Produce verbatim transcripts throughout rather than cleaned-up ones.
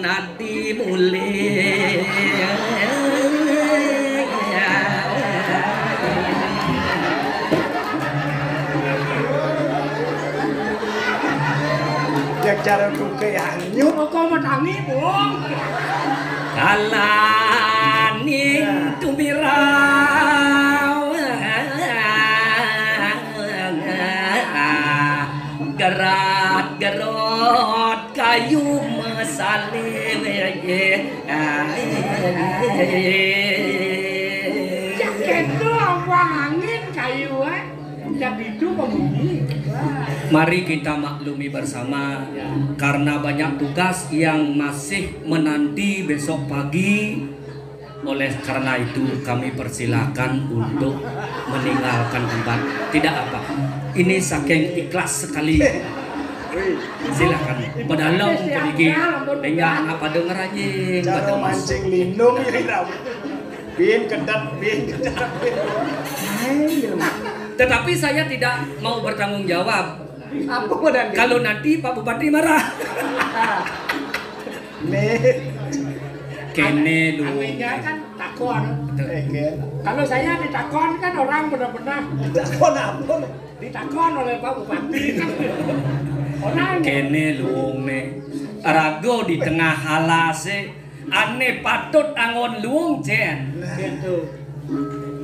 Ati mulih. Ya cara buka ya nyup. Kok mau tangi, Bung? Kalaning tumirau gerat gerot kayu masalib. Ya gitu, apa angin kayu, eh? Ya gitu pembunyi. Mari kita maklumi bersama, karena banyak tugas yang masih menanti besok pagi. Oleh karena itu, kami persilakan untuk meninggalkan tempat. Tidak apa. Ini saking ikhlas sekali. Silakan. Padahal mungkin iki enggak apa denger aja. Cara mancing lindung ini, Ram. Bin kedat, bin kedat, bin. Tetapi saya tidak mau bertanggung jawab. Apa dan kalau nanti Pak Bupati marah. Nih. Kene lu. Anehnya kan takon. Betul. Eh, Ken. Kalau saya ditakon kan orang benar-benar. Ditakon apa? Ditakon oleh Pak Bupati kan. Orang kene luwung ne. Rago di tengah halase, ane patut angon luwung, Cen. Gitu.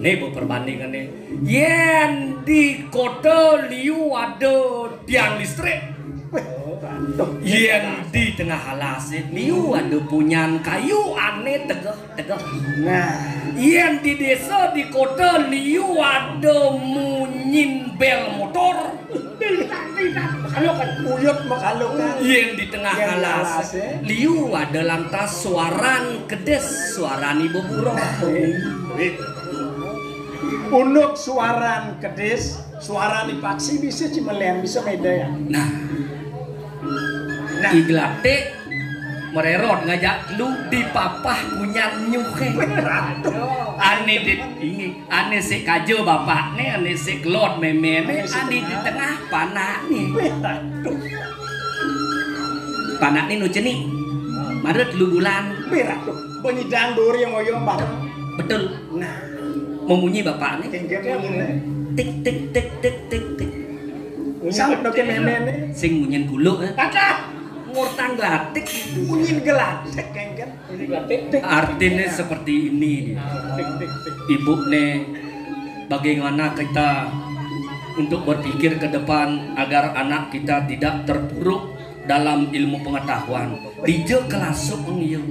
Nih, bu, perbandingane. Yen di kota liu ada tiang listrik. Yen di tengah halase liu ada punyan kayu ane tegeh-tegeh. Nah. Yen di desa, di kota liu ada munyin bel motor. Uyut makalukan. Yen di tengah halase liu ada lantas suaran kedis, suarani beburoh. Unuk suaran kedis, suarani paksi bisa cimelen, bisa meda ya. Nah. Nah. Ki Glatik mererot ngajak lu di papah punyan nyuhe. Ane dit ingi, ane sik kaja bapakne, ane sik kelod memene, ane di tengah panakne. Panakne nu cenik. Maret lu bulan. Berat tuh. Benyidang duri yang ngoyong bareng. Betul. Nah. Memunyi bapakne. Kengkeng ini. Tik, tik, tik, tik, tik, tik. Saut doke memene. Sing munyin kuluk, eh. Kata. Ngurtang glatik. Munyin gelatik, kengkeng. Artinya seperti ini. Ibu ne, bagaimana kita untuk berpikir ke depan agar anak kita tidak terpuruk dalam ilmu pengetahuan? Dija kelasuk ngiung.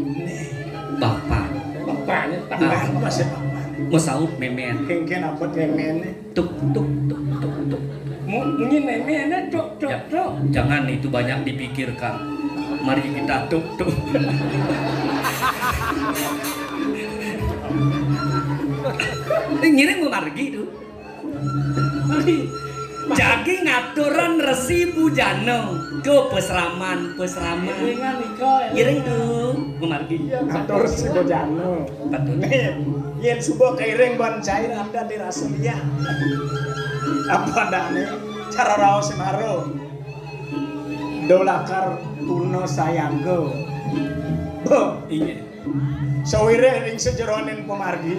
Bapak. Bapaknya, ah, masih bapak. Mesaut memen. Kengkeng apa memen? Tuk, tuk, tuk, tuk, tuk. Mu-, munyi nenek, nenek, tuk, tuk, ya, tuk. Jangan itu banyak dipikirkan. Mari kita tuk, tuk. Eh, ngiring memargi tu. Jagi ngaturan Resi Bujana ke pesraman, pesraman. Iringan nika, ya. Iring tu, memargi. Ngatur Resi Bujana. Betul. Nih, yen suba kairing ban cair ada di rasa liya. Apa adane? Cara raos maro. Dolakar tuna sayangga. Beuh. Iya. Sawire ring sajeroning pamargi,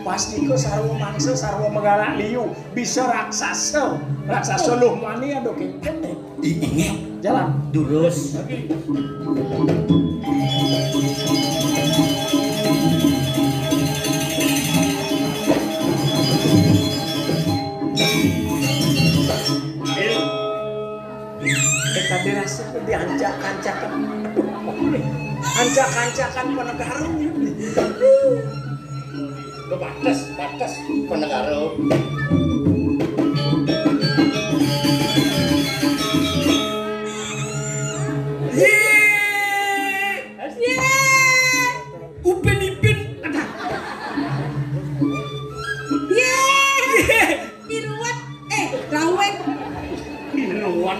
pastika sarwa mangsa, sarwa magalak liu, bisa raksasa. Raksasa luh mani ada kengkene. I-, inggih. Jalan. Durus. Kita dirasa diancak-ancakan. Ancak-ancakan penegara. Bates, bates penegara. Ye! Ye! Upin Ipin. Ye! Ye! Piruwet, eh, rawet. Piruwet.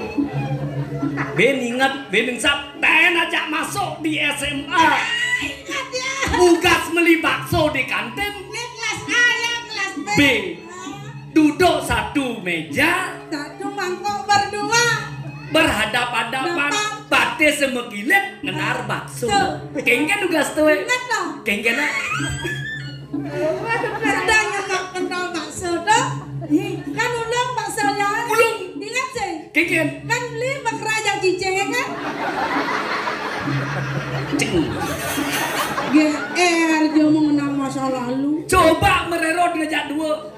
Ben inget, ben insap, ten aja masuk di S M A. Ah, ingat ya. Tugas meli bakso di kantin. Ini kelas A ya, kelas B. B. Ah. Duduk satu meja. Satu mangkok berdua. Berhadap-hadapan. Depan. Batis Desa Mekilit ngenar bakso. Tuh. Kéngkén tugas tuh. Ingat toh. Kéngkén, ah. Sedang nyemak pentol bakso toh. Ih, kan ulung bakso ya. Ulung. Ingat sih. Kéngkén. Kan beli bakra yang cicing ya kan? Cing. G R dia mau ngenang masa lalu. Coba mererot ngejak dua.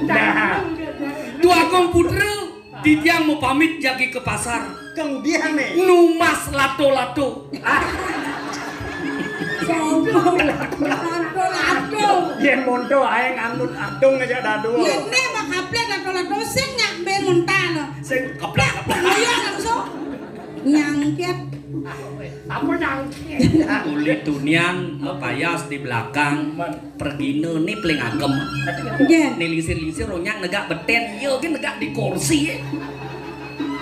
Nah. Tuakong Putra, titiang mau pamit jagi ke pasar. Kang Diane. Numas lato-lato. Ah. Sombong. Lato-lato. Yén monto aé nganut adung aja dadu. Yén né mah kaplek lato-lato sing nyak ben montan. Sing keplek. Ayo langsung. Nyangkit. Apa nyangkit? Uli tunian mapayas di belakang. Pergina ni paling agem. Nggih. Ni lingsir-lingsir ronyak negak beten, iya gé negak di kursi.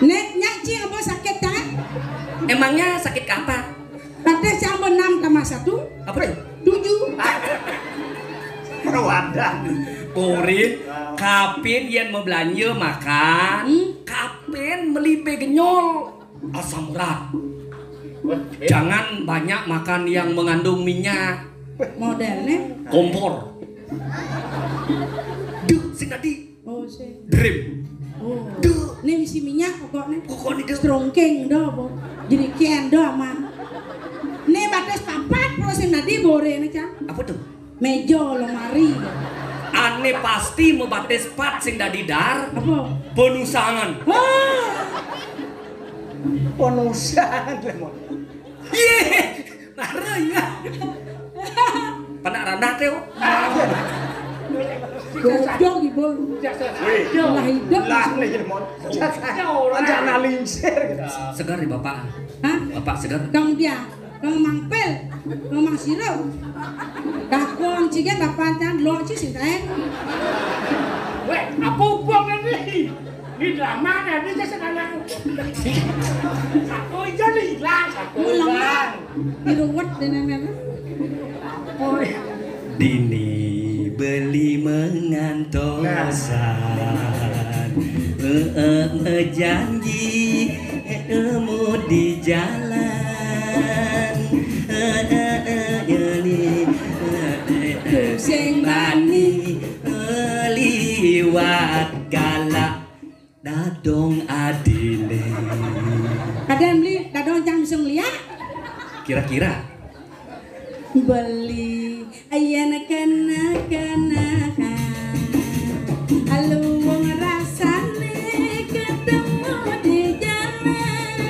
Nek nyak cing apa sakit tangan? Emangnya sakit apa? Patih cang enam tambah satu. Apa tuh? Tujuh. Perwadan. Korin, kapin yén mau belanja makan, hmm? Kapin meli bé genyol. Asam urat. Jangan banyak makan yang mengandung minyak. Modelnya? Kompor. Duh, sing tadi. Oh, sing. Dream. Oh. Duh. Ini isi minyak pokoknya. Pokoknya duh. Strongking dah, Bu. Jadi kian dah, Mang. Ini batas papat, terus sing tadi bore ini, Cang. Apa tuh? Meja, lemari. Ané pasti mabatis pat sing dadi dar. Apa? Penusangan. Wah. Penusangan, Lemon. Yé, mara ya. Panak randah téh. Gojok ibu. Wih. Lah hidup. Lah nih, Lemon. Aja nalingsir. Segar nih Bapak. Hah? Bapak segar. Kang dia. Kang Mang Pel, Kang Mang Siro. Dakon ciga bapak can lo ci sing taen. Wéh, apa hubungan ini? Di drama ada di sekarang. Aku itu hilang, aku hilang. Diruwet dengan apa? Oh. Dini beli mengantosan. Heeh, janji nemu di jalan. Heeh, janji sing bani liwat galak dadong adine. Kadang beli dadong cang bisa ngeliat. Kira-kira. Beli Ayen kena-kena, aluwung rasane ketemu di jalan.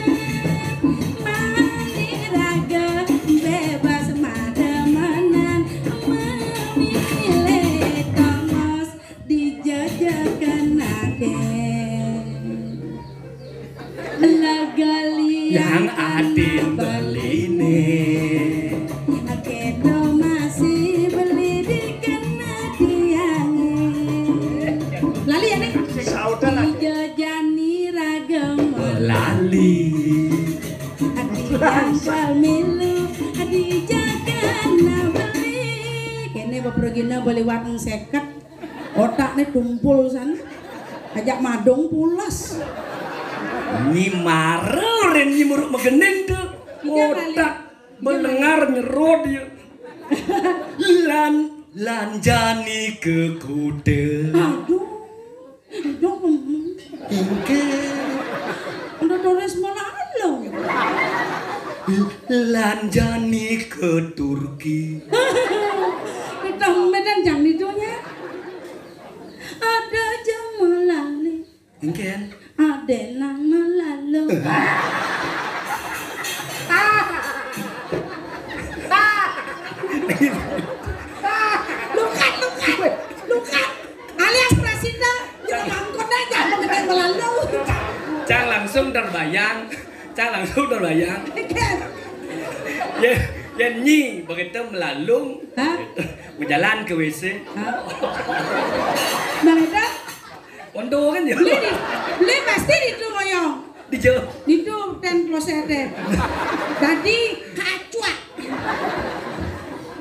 Mani raga bebas mademenan, memilih tongos dijajakan ake. Lagalian yang adil beline. Keto masih beli dikena tiange. Lali ya nih. Sautan lah. Dijajani ragam. Lali. Adi gampal milu, adi jagana beli. Kene bepergina beli warung seket. Otakne tumpul san. Ajak madung pulas. Nyi mara ren nyi muruk megening tuh. Iya, kali. Otak mendengar nyerot dia. Lan lanjani ke kuda. Aduh. Aduh. Engke. Udah tulis malah lo. Lanjani ke Turki. Kita medan jam itunya. Ada jam melali. Engken. Ada nang melalo. Lukat, lukat, lukat. Alias Prasinta, jangan angkut dah, jangan pakai melalo. Cang langsung terbayang, Cang langsung terbayang. Engken. Ya, ya nyi begitu melalung. Hah? Berjalan ke W C. Hah? Bang Eda? Kondo kan ya? Beli di, beli pasti di itu ngoyong. Di jauh. Di itu ten kloset deh. Tadi kacuak.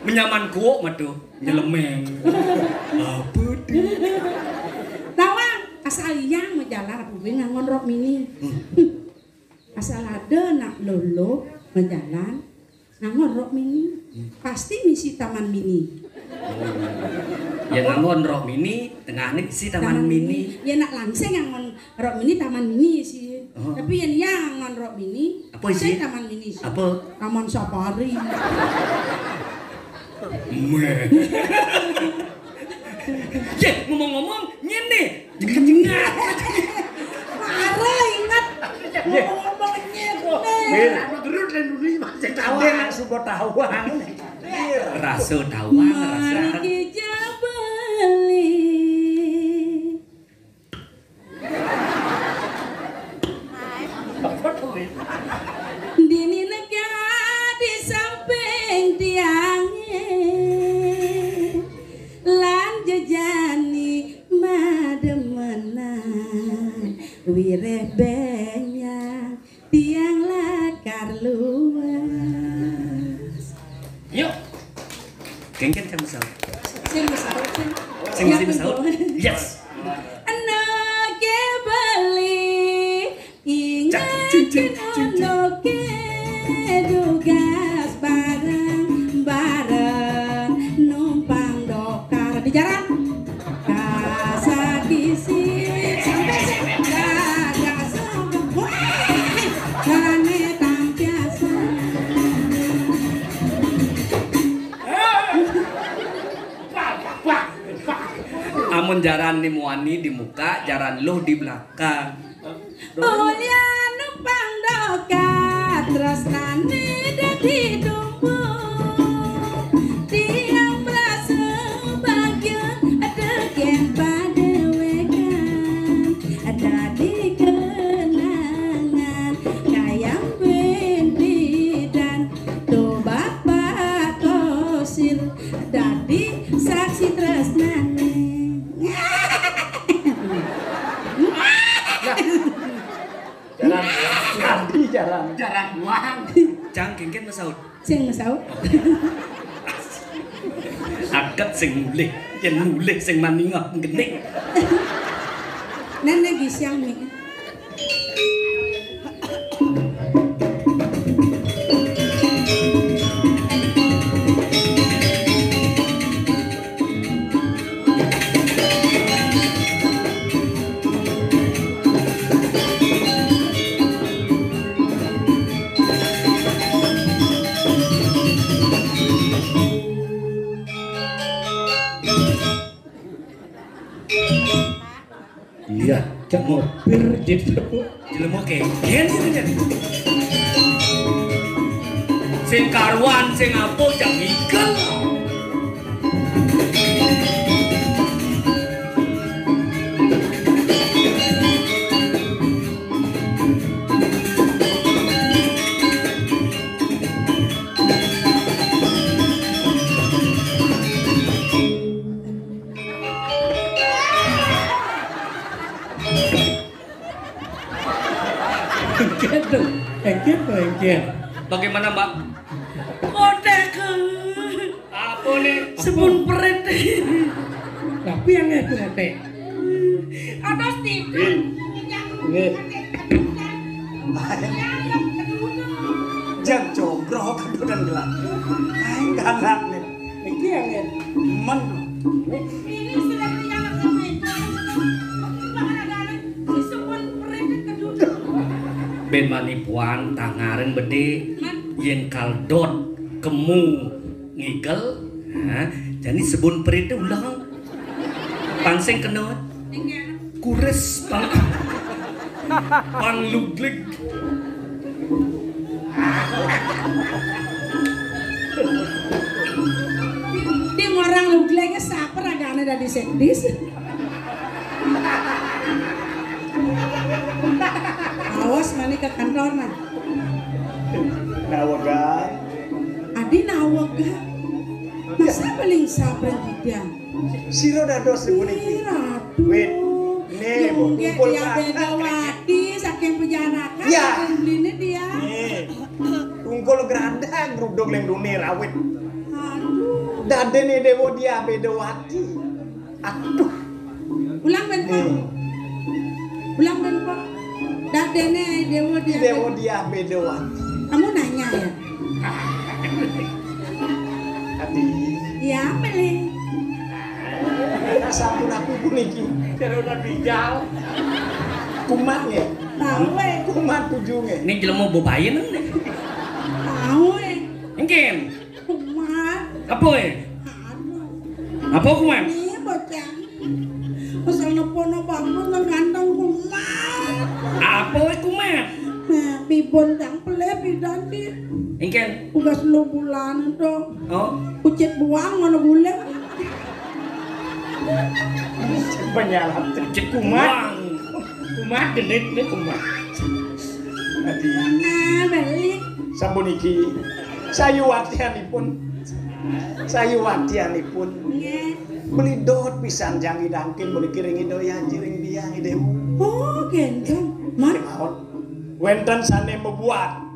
Menyaman kuok mah tuh, nyelemeng. Apa tuh? Tawang, asal yang mau jalan aku gue ngangon rok mini. Hmm. Asal ada nak lolo majalan, ngangon rok mini. Pasti misi taman mini. Ya ngangon rok mini, tengahne isi taman mini. Ya nak langsing ngangon rok mini taman mini sih. Oh. Tapi yang yang ngangon rok mini, apa sih? Taman mini sih. Apa? Taman safari. Meh. Ye, ngomong-ngomong, ngene. Mara inget. Ngomong-ngomong ngene. Anu gerut lan dulu masih tawang. Dia nak suka tawang. Rasa tawang, rasa. Mari kita beli. Dini neka di samping tiange, lan jejani mademenan, wireh benyang tiang lakar luas. Yuk. Kengken sing mesau. Sing mesau, sing. Sing, sing mesau. Yes. Enoke beli, ingetin enoke dugas bareng-bareng numpang dokar di jalan. Kasakisi sampai sing dadah sombong. Wah, jalane tampiasan. Amun jaran ni muani di muka, jaran luh di belakang. Ulya numpang dokar, tresnane dadi tumpuk. Tiang merasa bahagia, degen padewekan. Dadi kenangan, kayang ben bidan. Tuh Bapak Kosil, dadi saksi tresnane. Jaran, jaran, jaran. Jaran uang. Cang, kengken mesau. Sing mesau. Aket sing mulih, yen mulih sing maningah ngenik. Nene gisiang nih. Iya, cak ngopir gitu. Jelema kengken gitu kan. Sing karuan, sing apa, cak ngigel. Engken tuh, engken tuh, engken. Bagaimana, Mbak? Kotek. Apa nih? Sebun perit. Tapi yang itu kotek. Ada stiker. Nggih. Yang kedua. Jang jogro kedudukan gelap. Aing galak nih. Iki yang men. Ini sudah dianak sama itu. Bahkan ada anak sebun perit kedua. Ben manipuan tangaren bede. Yen kaldot kemu ngigel, ha, jani sebun perite ulang. Pangsing kena. Kures pang. Pang lugleg. Di ngorang lugleg sapa ragane dadi sekdis. Awas mani ke kantor nah. Nawegan. Adi nawegan. Masa paling sabar kita. Sira dados puniki. Ratu. Wit. Nih, kumpul dia beda wati saking pejanakan. Ya. Belinya dia. Nih. Tungkul grandang gruduk leng dune rawit. Aduh. Dadene dewa dia beda wati. Aduh. Ulang ben, Pak. Ulang ben, Pak. Dadene Dewa Dia. Dewa Dia Bedoan. Kamu nanya ya? Adi. Ya, apa, Le? Sampun aku puniki. Jero udah bijal. Kumat nggih. Tahu, eh. Kumat ujunge. Ning jelema bebayen ning. Tahu, eh. Engkin. Kumat. Apa, eh? Aduh. Apa kumat? Ini bocah. Asal nepono bangun nang ganteng kumat. Apa, eh, kumat? Nah, pibon dang pelih pidan di. Engkin. Ugas lu bulan to. Oh. Kucit buang mana gule. Penyalah. Cek kumat. Kumat genit nih kumat. Adi. Ah, balik. Sampun iki. Sayuwatianipun. Sayuwatianipun. Nggih. Melidot pisan jangi dangkin mriki ring Ida Hyang Jiring Biang Dewa. Oh, gendong. Mar. Kemawon. Wenten sane mebuat.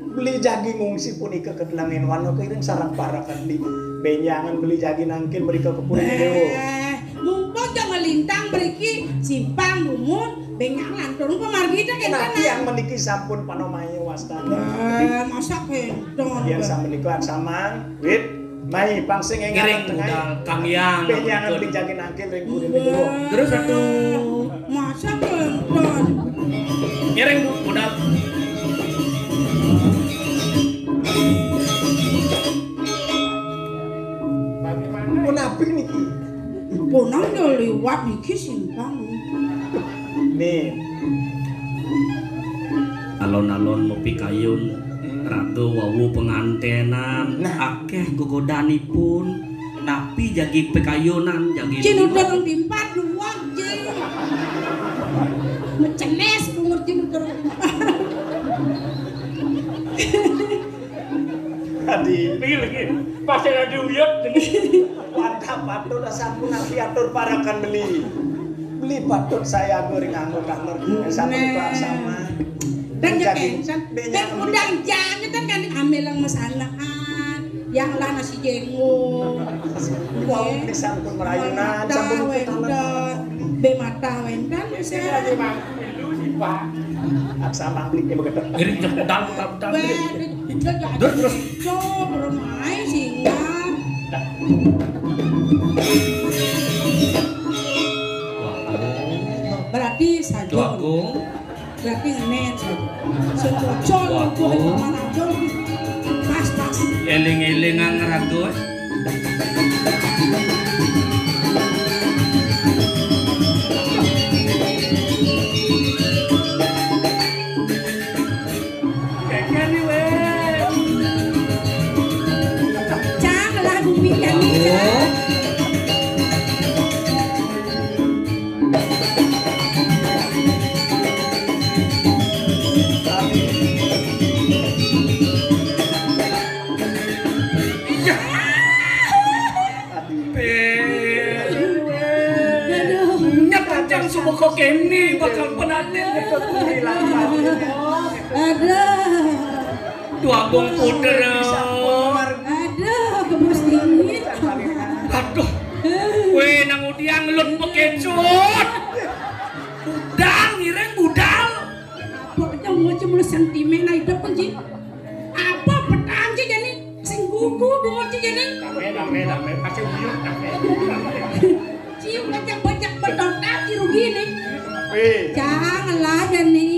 Beli jagi ngungsi punika ketelangen wana kiring sareng parakan di benjangan beli jagi nangkin mereka ke puri Dewa. Eh, mumpung jam melintang mriki simpang bumun benjangan turun pemargi dah kenten. Nah, yang meniki sampun panomaya wastana. Eh, masa kenten. Yang sampun niku aksamang, wit, mai pangsing ing ngiring budal Kang Yang. Benjangan beli jagi nangkin ring puri Dewa. Terus satu. Masa kenten. Ngiring budal. Menapi niki? Ponang ya liwat niki simpang. Nih. Alon-alon mapikayun raga wau pengantenan. Nah. Akeh gegodanipun. Napi jagi pikayunan jagi. Cin udah rong timpat luwak, Cin. Mecenes bungut Cin udah rong timpat. Adi. Iki lagi. Pas adi uyut. Patah patut sampun napi atur parakan beli. Beli patut saya goreng anggur anggur. Sampun sama. Dan jagain, dan undang jangan kan ambil yang mesanaan, yang lah nasi jenggo. Wau pisan pun merayunan, sampun wenten. Be mata wenten, saya. Ilu sih, Pak. Aksa mangkliknya begitu. Jadi, putar, putar, putar. Terus, terus. Cok, bermain singa. Berarti saja. Berarti ngenen. Sing bocor, pas, pas. Eling-eling nang raga. Cang lah bumi kami, Cang. Aduh. Nyet ancang sumeka kene bakal penatin. Aduh. Tuagung Putra. Aduh, kebus dingin. Aduh. Kowe nang udiang ngelut pekecut. Budal, ngiring budal. Apa aja mau cuma sentimen aja dok, Ji. Apa petang, Ji, jani? Sing gugu, bungut, Ji, jani? Dame, dame, dame. Kasih uyut, dame. Cium bajak-bajak bedotan, Ji, rugi nih. Weh. Janganlah, jani.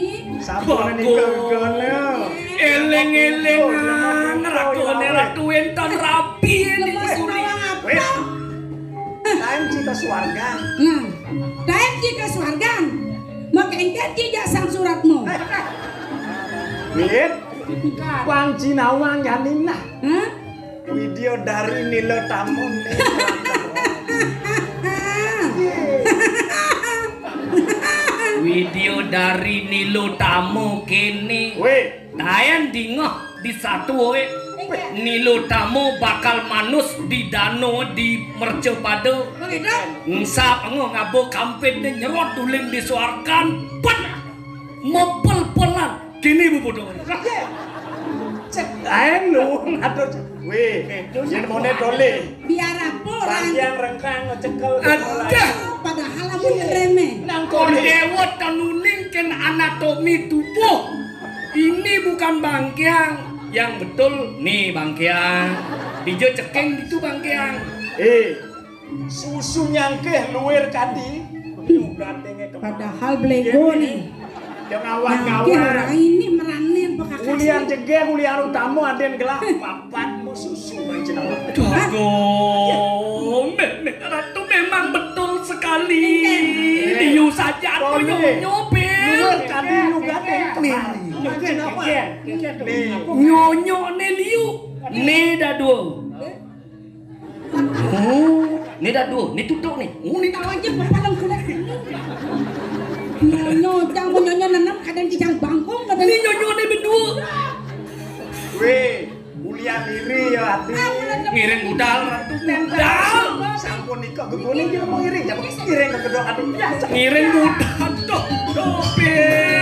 Sampun ning gegon lho. Eleng-eleng, ngerakone ratu entan rapi ini. Lepas nawang apa? Weh. Taen cita swargan. Nah, taen cita swargan. Maka engke cita sang suratmu. Wit, wang jinawang yaninah. Hah? Widya dari Nila Tamun. Widya dari Nila Tamu kene. Weh. Taen dingeh di satuwe. Nila Tamu bakal manus di dano di mercapada. Ngsap ngo ngaba kampitne nyerot uling di swargan. Pet! Mepel-pelan. Kene bebodho. Cek ae lho ngatur. Weh, yen mone dole. Biar apa orang. Panjang rengkang ngecekel. Aduh. Padahal amun remeh. Nang kau dewot kanuning ken anatomi tubuh. Ini bukan bangkiang. Yang betul nih bangkiang. Dija ceking itu bangkiang. Eh, susu nyangkeh luir kadi. Padahal belego nih. Jangan ngawang-ngawang. Ini meranin bekakasi. Ulian jegeg, ulian utama, aden gelah papat mau susu main cenawat. Aduh, me- me- Ratu memang betul sekali. Liu saja aku nyonyo, Pir. Luir kadi lu gade. Nih. Nyonyo ne liu. Ne dadua. Oh, ne dadua, ne tutuk ne. Oh, ne tahu aja kepala kulit. Nyonyo, jangan mau nyonyo nanam kadang di jang bangkong kadang. Ini nyonyo ne berdua. Weh, mulia diri ya hati. Ngiring budal, Ratu budal. Sampun nika gegone dia mau ngiring, jangan ngiring ke gedok aduh biasa. Ngiring budal, tuh, tuh, Pir.